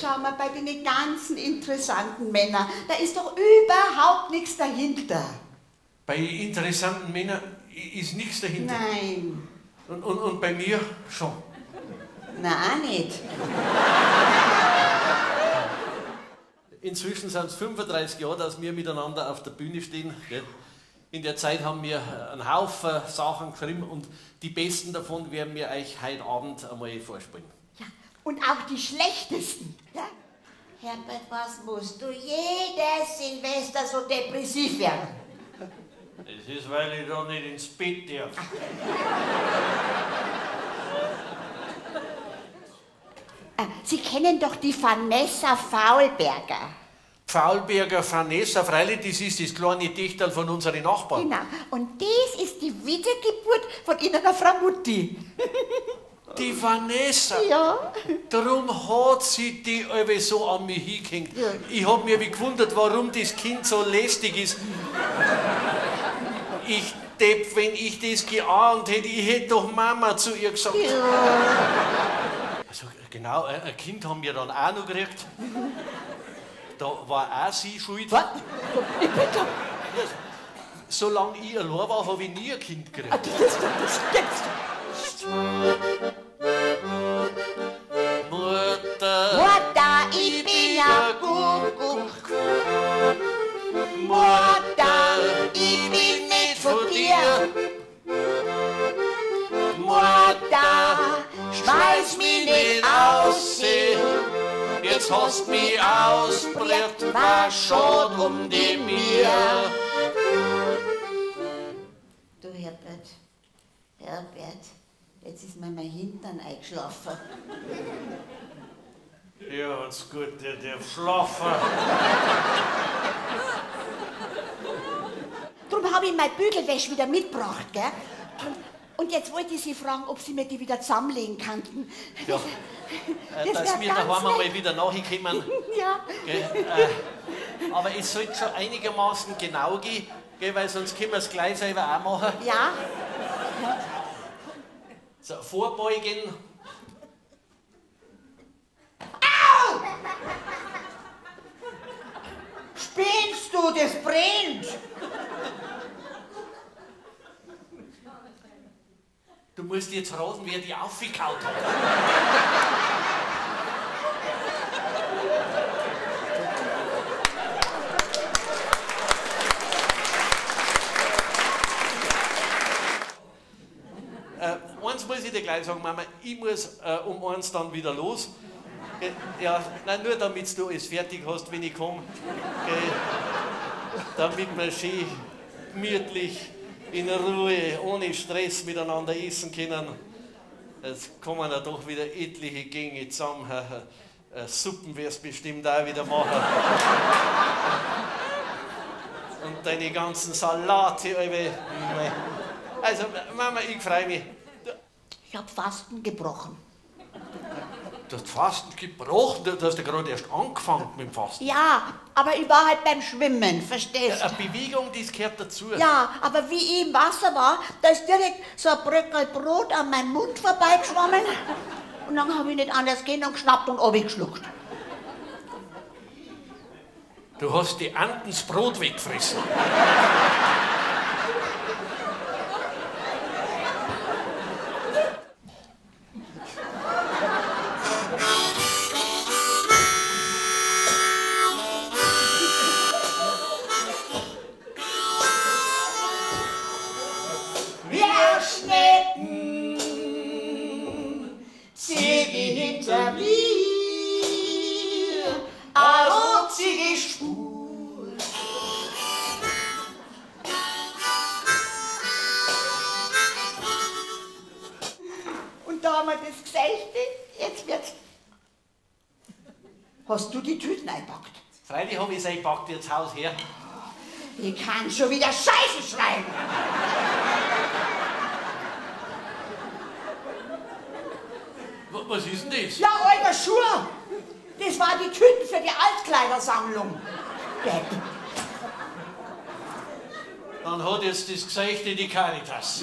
Schau mal, bei den ganzen interessanten Männern, da ist doch überhaupt nichts dahinter. Bei interessanten Männern ist nichts dahinter? Nein. Und bei mir schon? Nein, auch nicht. Inzwischen sind es 35 Jahre, dass wir miteinander auf der Bühne stehen. Gell? In der Zeit haben wir einen Haufen Sachen geschrieben und die besten davon werden wir euch heute Abend einmal vorspielen. Ja, und auch die schlechtesten. Ja? Herbert, was musst du jedes Silvester so depressiv werden? Es ist, weil ich da nicht ins Bett darf. Sie kennen doch die Vanessa Faulberger. Faulberger Vanessa, freilich, das ist das kleine Techterl von unseren Nachbarn. Genau, und das ist die Wiedergeburt von ihrer Frau Mutti. Die Vanessa? Ja. Darum hat sie die alle so an mich hingehängt. Ja. Ich hab mir wie gewundert, warum das Kind so lästig ist. Ich Depp, wenn ich das geahnt hätte, ich hätte doch Mama zu ihr gesagt. Ja. Also genau, ein Kind haben wir dann auch noch gekriegt. Da war auch sie schuld. Was? Ich bin doch... Solange ich allein war, habe ich nie ein Kind gekriegt. Das gibt's doch. Mutter, Mutter, ich bin ja Kuckuck. Mutter, ich bin nicht von dir. Mutter, schmeiß mich nicht aus. Jetzt hast mich ausprobiert, war schad um die mir. Du Herbert, Herbert, jetzt ist mir mein Hintern eingeschlafen. Ja, ist gut, der darf schlafen. Drum hab ich meine Bügelwäsche wieder mitgebracht, gell? Und jetzt wollte ich Sie fragen, ob Sie mir die wieder zusammenlegen könnten. Ja. Das dass wär wir ganz daheim einmal nett. wieder nachkommen. Ja. Gell? Aber es sollte schon einigermaßen genau gehen, gell, weil sonst können wir es gleich selber auch machen. Ja. So, vorbeugen. Au! Spinnst du, das brennt! Du musst jetzt raten, wer die aufgekaut hat. Eins muss ich dir gleich sagen, Mama, ich muss um 1 dann wieder los. Ja, nein, nur damit du alles fertig hast, wenn ich komme. Damit wir schön gemütlich in Ruhe, ohne Stress miteinander essen können. Es kommen ja doch wieder etliche Gänge zusammen. Suppen wirst du bestimmt auch wieder machen. Und deine ganzen Salate, alle. Also, Mama, ich freu mich. Ich hab Fasten gebrochen. Du hast Fasten gebrochen? Du hast ja gerade erst angefangen mit dem Fasten. Ja, aber ich war halt beim Schwimmen, verstehst du? Eine Bewegung, das gehört dazu. Ja, aber wie ich im Wasser war, da ist direkt so ein Bröckerl Brot an meinem Mund vorbeigeschwommen. Und dann hab ich nicht anders gehen und geschnappt und runtergeschluckt. Du hast die Antens Brot weggefressen. Hinter mir eine rotzige Spur. Und da haben wir das Gesicht, jetzt wird's. Hast du die Tüten eingepackt? Freilich hab ich's eingepackt, jetzt Haus her. Ich kann schon wieder Scheiße schreien. Was ist denn das? Ja, alter Schuh! Das war die Tüten für die Altkleidersammlung. Depp. Dann hat jetzt das Gesicht in die Caritas.